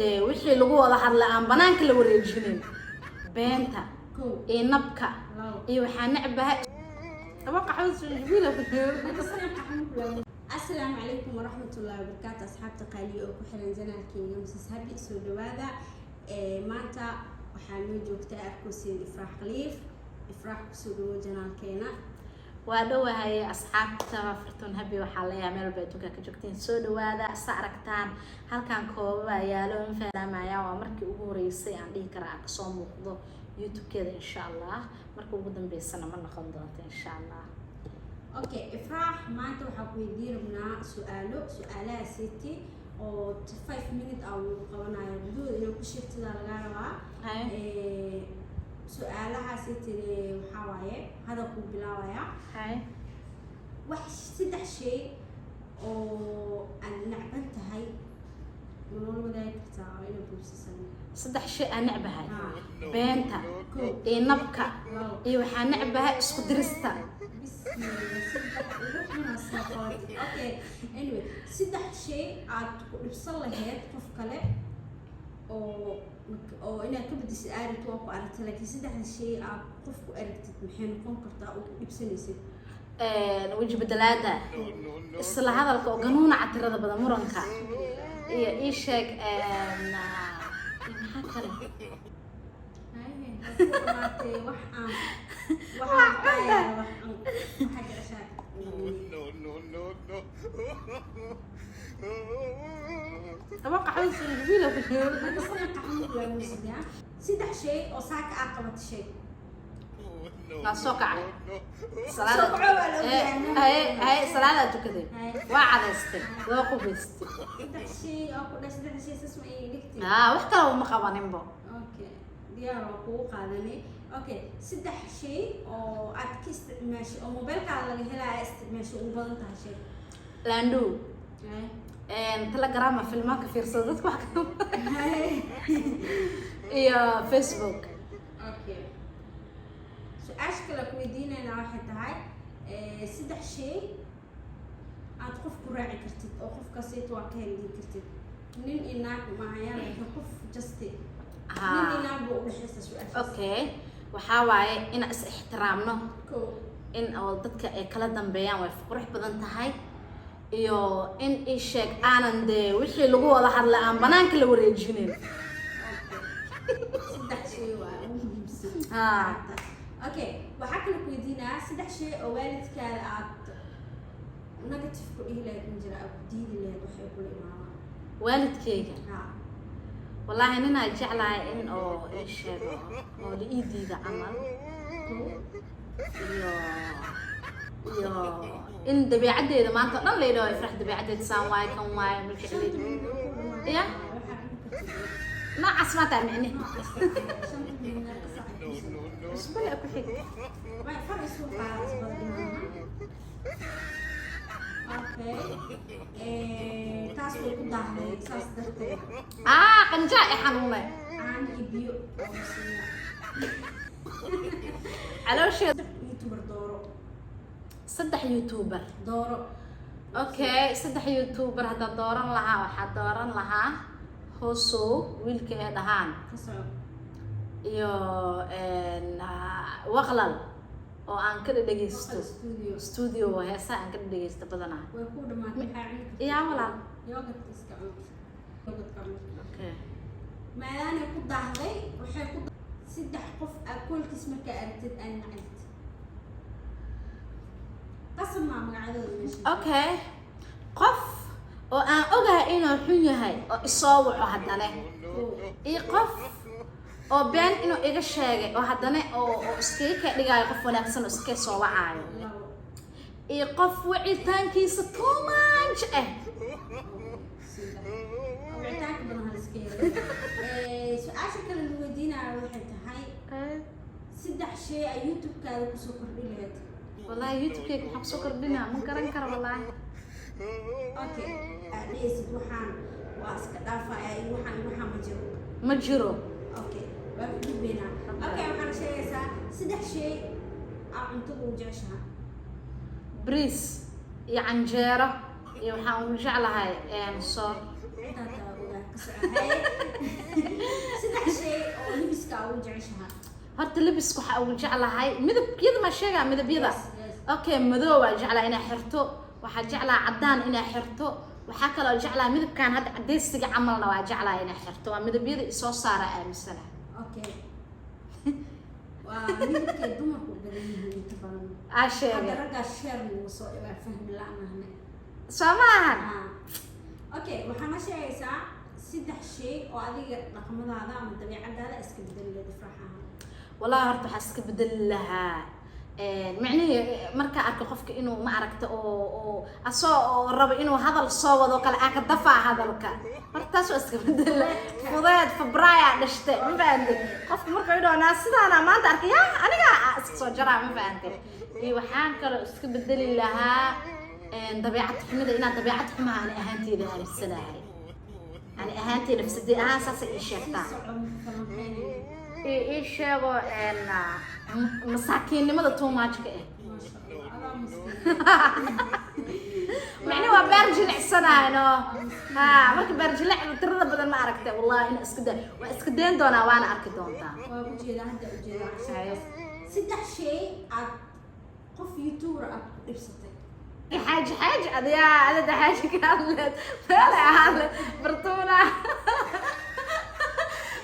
Wixii lagu wada hadla aan banaanka la wareejinin, beenta Kow. iyo nabka. Labo. Iyo waxaa necbahay aba qaxwada sinjibiil. Asalaamu calaykum waraxmatullaahi wabarakaatu, asxaabta qaaliya oo ku xiran channelkeyga Mrs Happy, soo dhawaada. Maanta waxaa noo joogta arkosiin Ifraax Khaliif. Ifraax, kusoo dhawo channelkeena. Waa dhowahay asxaabta Fartuun Happy. Waxaa leeyahay meel walba adduunka ka joogtiin, soo dhawaada. Sa aragtaan, halkan koobaba yaalo, ma fahmaya. Waa markii ugu horeysay aan dhihi karaa aan kasoo muuqdo YouTube-keeda. Insha Allah marka ugu dambeysana ma noqon doonto, insha Allah. Okay Ifraax, maanta waxaa ku weydiin rabnaa su-aalo, su-aalaha city oo 5 minute ah lagu qabanayo gudahooda inaa ku sheegtidaa lagaa rabaa. Su-aalahaasi tiri waxaa waaye, hadal kuu bilaabaya. Hay. Wax saddex shay oo aad nacban tahay ma noola wadaagi kartaa oo ina buubsisan? Saddex shay aan necbahay? Haa. Beenta. Kow. Iyo nabka. Labo. Iyo waxaa necbahay isku dirista. Bismillah, saddex ugu xuna soo qabatay. Okay, anyway, saddex shay aad ku dhibsan lahayd qof kale oo inaad ka bedeshid aaragtid, waa ku aragtay, laakiin saddexda shay aad qof ku aragtid maxay noqon kartaa oo ku dhibsanaysid? Weji bedelaada, isla hadalka oo ganuunaca tirada badan, muranka iyo ii sheeg maxaa kale? Haye, waa ku dhamaatay. Wax aan waxaan qaaya, wax aan waxaa jeceshahay. No, no, no, no. Aba qaxwada sinjibiil. Saddex shay oo saaka aad qabato shay. Waa soo kacay. Soo kaco waa la ogyahay. Haye haye, salaadaa tukaday. Haye. Waa cadaystay, waa qubaystay. Saddex shay oo ku dhay, saddex shay saas ma ay dhigtay. Aa, wax kale uma qabaninbo. Okay, diyaar, waa kugu qaadanay. Okay, saddex shay oo aad ka isticmaashay oo mobilkaada laga helaya isticmaashay ugu badan tahay shay. Landhu. Haye. Telegrama filmaanka fiirsado dadka wax ka iyo Facebook. Okay, su-aasha kale ku weydiinayna waxay tahay saddex shay aad qof ku raaci kartid oo qofkaasayto waa ka heli kartid, nin iyo naag mahayaan, laakiin qof just nin iyo naag buu udhexaysa su-aashaas. Okay, waxaa waaye inaan is ixtiraamno. Kow. In oo dadka ay kala dambeeyaan way qurux badan tahay, iyo in ii sheeg aanan dee wixii lagu wada hadla aan banaanka la wareejinin. Okay, saddex shay waa ugu muhiimsan. Okay, waxaa kale ku weydiinayaa saddex shay oo waalidkaada aad negative ku dhihi lahayd, ma jira aad ku diidi lahayd waxay kula imaadaan? Waalidkeyga? Ha. Wallaahi ninaa jeclahay in oo ii sheego oo la ii diida camal. Kow. Iyo in dabeecaddeeda maanta o dhan la yidhaho Ifrax dabeecaddeeda saan waaye, kan waaye, ma jecli. Shanta minute ku dhamaatay. Ya. Waxaa cuni kartid. Noocaas maataa micne. Shanta minute ka sacad. Cusbale ku xig. Way far isu qaadas badan maaha. Okay, taas way ku daahday, saas darteed. Aa, qanjaa i xanuunay. Caano iyo biyo oo siiya. Caloosheeda. YouTuber dooro. Saddex YouTuber? Dooro. Okay, saddex YouTuber haddaad dooran lahaa, waxaa dooran lahaa Hosow, wiilka ee dhahaan. Ka soco. Iyo Waqlal oo aan ka dhadhegeysto. Waqal Studio. Studio, heesaha aan ka dhadhegeysto badanaa. Way ku dhamaatay, maxaa cuni kartaa? Yaa walaal. Yogurt iska cun, yogurtka cun. Okay. Maadaanay ku daahday, waxay ku saddex qof aa koolkiis markaa aragtid aan nacdid, qasab maa magacyadooda meesha. Okay, qof oo aan ogahay inuu xun yahay oo isoo waco haddana, iyo qof oo been inuu iga sheegay oo haddana oo iskaga ka dhigaayo qof wanaagsan oo iska soo wacaayo. Labo. Iyo qof wicitaankiisa too much ah. Saddex wicitaanka badan hal iska yeelo. Su-aasha kale la weydiinayo waxay tahay saddex shay ay YouTube-kaada kusoo kordhi lahayd. Wallahi YouTube-kayga waxaan kusoo kordhinaa ma garan karo wallaahi. Okay, aad dhehaysid waxaan waa iska dhaafaya iyo waxaan waxaan ma jiro. Ma jiro. Okay, waa ka gudbaynaa. Okay, waxaana sheegaysaa saddex shay aa cuntada ugu jeceshaha. Bariis iyo canjeero iyo waxaan ugu jeclahay soor. Intaa taa ogaa. Ka socohay. Saddex shay oo libiska ugu jeceshahay? Horta lebiska waxaa ugu jeclahay midabyada. Ma sheegaa midabyada? Yes, yes. Okay, madow waa jeclaa inaa xirto, waxaa jeclaa caddaan inaa xirto, waxaa kaloo jeclaa midabkan hadda cadaysiga camalna waa jeclaa inaa xirto. Waa midabyada isoo saara aaminsana. Okay, waa midabkay dumarku u badan yihiin inta badan. Aa Hadda sheegay. Raggaa sheer nagu soo dhibaa, fahmi la-aanahne. Soo maahan? Ah. Okay, waxaa noo sheegaysaa saddex shay oo adiga dhaqamadaada ama dabeecadaada iska bedeli leed, Ifraax ahaan. Wallahi horta waxaa iska bedeli lahaa, micnihii markaa arko qofka inuu ma aragta oo asoo oo rabo inuu hadal soo wado kale aan ka dafaa hadalka. Horta taas waa iska bedela. Fudeed Febraaya dhashte, ma fahante? Qofka markuu idhaho naa sidaana maanta arkay, yaa aniga aa iska soo jaraa, ma fahante? Iyo waxaan kaloo iska bedeli lahaa dabeecad xumida, inaan dabeecad xumaha ani ahaanteyda aaminsanahay, ani ahaantey nafsadii ahaan saasay ii sheegtaa. Soco, falanqeynayna. Ii sheego masaakiinnimada too much ka ah. Maasha Allah, adaa miskiin. Macni waa beer jilicsanayno ha. Marka beer jilic tirada badan ma aragtay, wallahi ina iska da waa iska dayn doonaa, waana arki doontaa. Waa ujeedaa, hadda ujeedaa casharkaas. Saddex shay aad qof youtuber aad ku dhibsatay? Xaaji, xaaji adiyaa adada xaaji ka hadleed meelay ahaadle bartuuna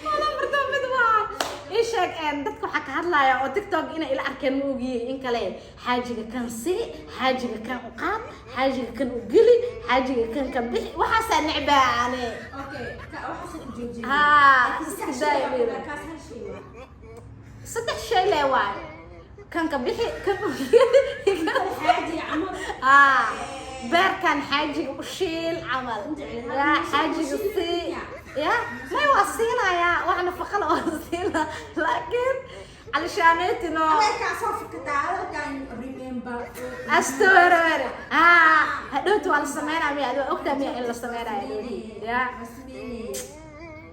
wala bartuun mid waa ii sheeg. Dadka waxaa ka hadlaya oo TikTok inay ila arkeen ma ogiyey in kale. Xaajiga kan sii, xaajiga kan u qaad, xaajiga kan u geli, xaajiga kan ka bixi, waxaasaa necbaa ani. Okay, waxaasa ku joojiyay. Haa, Laakiin iska saddex daay shay wiil. waa kaas, hal shay waa. Saddex shay le waayo: kan ka bixi, kan u geli. Xaaji camal. Ah, beerkan xaajiga u shiil camal, yaa xaajiga sii, ya may waa siinayaa wax nafaqala waa siina, laakiin calishaaneetino. Hadalkaa soo fakataa, hadalkaan remember. Astore ah, hadhowta waa la sameynaya miya? Waa ogtaa miya in la sameynayo hadhowti ya? Waa sameynaya.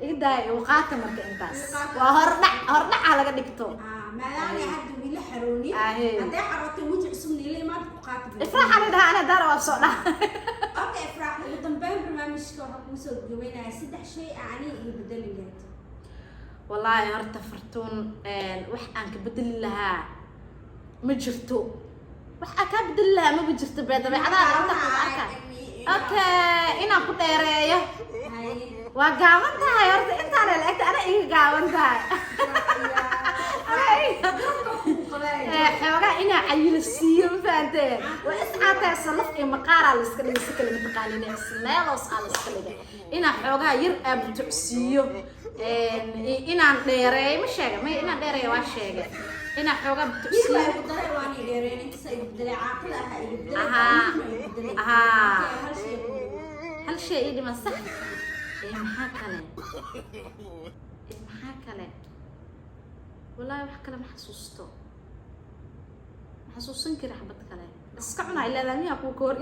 Iga daaya, igu qaata. Marka intaas waa hordhac, hordhaca laga dhigto. Ah, maadaama hadda wili xaroonin. Ahe. Hadday xarootay weji cusub niila imaad ku qaata. Ifraaxa la dhahaa, ana daara waa soo dhaha. Okay, Ifraax, ugu dambeyn barnaamijka waxaa kugu soo gabaynayaa saddex shay aa aniga iga bedeli lahayd. Wallaahi horta Fartuun, wax aan ka bedeli lahaa ma jirto. Wax aan kaa bedeli lahaa maba jirto bee, dabeecadaha inta ku arka. Okay, inaan ku dheereeyo. Haye. Waa gaaban tahay horta, intaana la egta ana iga gaaban tahay. Xoogaa inaa cayilo siiyo, ma fahanteen? Waa iscaataa, salaf iyo maqaaraa la iska dhigay, si kale mataqaanina ismeelos aa la iska dhigay. Inaa xoogaa yar aabutucsiiyo, inaan dheereeyo ma sheega may, inaan dheereeyo waa sheegay, inaan xoogaa Wiil butucsiiyo. waa igu daray, waana i dheereen, intaasa igu bedelay, caaqil ahaa igu bedelay. Ahaa. Taariikhna igu bedelay. Ahaa. Okay, hal shay ku dhiman. Hal shay ii dhiman, sax. Maxaa kale? Maxaa kale? Wallaahi wax kale ma xasuusto, ma xasuusan kari. Xabad kale iska cunaa ileedaa miyaa kuwa ka hor?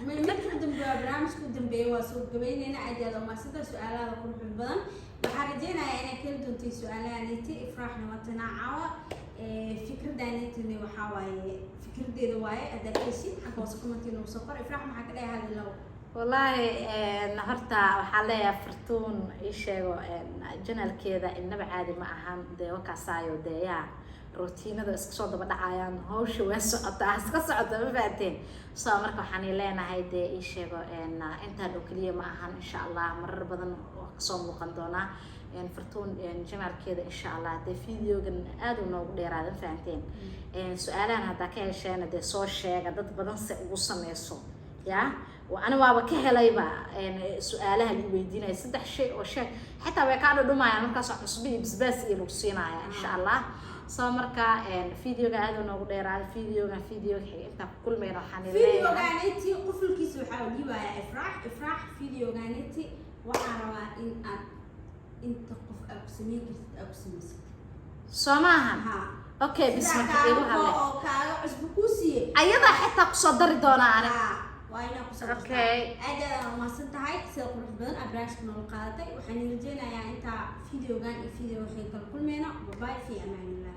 Midka u dambeeya, barnaamijka u dambeeya, waa soo gabayneynaa. Aad iyo aad umahadsanta su-aalaha quruxda badan. Waxaan rajeynayaa inay kala doontay su-aalahaniti. Ifraaxna waa tanaacawa fikradaanitini, waxaa waaye fikradeeda waaye. Haddaad ka heshid, xagga hoose comment inuu soo qor. Ifraax, maxaa ka dhahay hadalow? Wallaahi horta waxaa leeyahay Fartuun ii sheego channelkeeda inaba caadi ma ahan. Dee wakaasaayo, dee yaa rootiinada iska soo daba dhacayaan, hawsha waa socotaa, iska socota, ma fahanteen? So marka waxaan leenahay dee ii sheego intaan oo keliya ma ahan, insha Allah marar badan oo kasoo muuqan doonaa Fartuun channelkeeda, insha Allah. Dee videogan aad uu noogu dheeraada, ma fahanteen? Su-aalahan haddaa ka hesheena, dee soo sheega dad badan se ugu sameyso. Ya ana waaba ka helayba su-aalaha la weydiinaya. Saddex shay oo sheeg xitaa way kaa dhudhumayaan, markaas cusbo iyo basbaas iyo lagu siinaya, insha Allah. So marka videoga aad uu noogu dheeraada. Videogan videoga xiga intaan ku kulmayna, waxaan leeyahay Videogaaneti qufulkiisa waxaa u dhiibayaa Ifraax. Ifraax, videogaaneti waxaa rabaa in aad inta qof aad ku sameyn kartid aad ku samaysid. Soo maahan? Ha. Okay, bis sidaa marka igu kaaga hadle oo kaaga cusbo kuu siiyey. Ayadaa xitaa kusoo dari doonaa ani. Haa, waa inaa kusoo dartaa. Okay. Aad aad aan umahadsan tahay sida qurux badan aad barnaamijka noola qaadatay. Waxaan rajeynayaa intaa videogan iyo video waxay kala kulmeyno. Bye bye, fi amaanillah.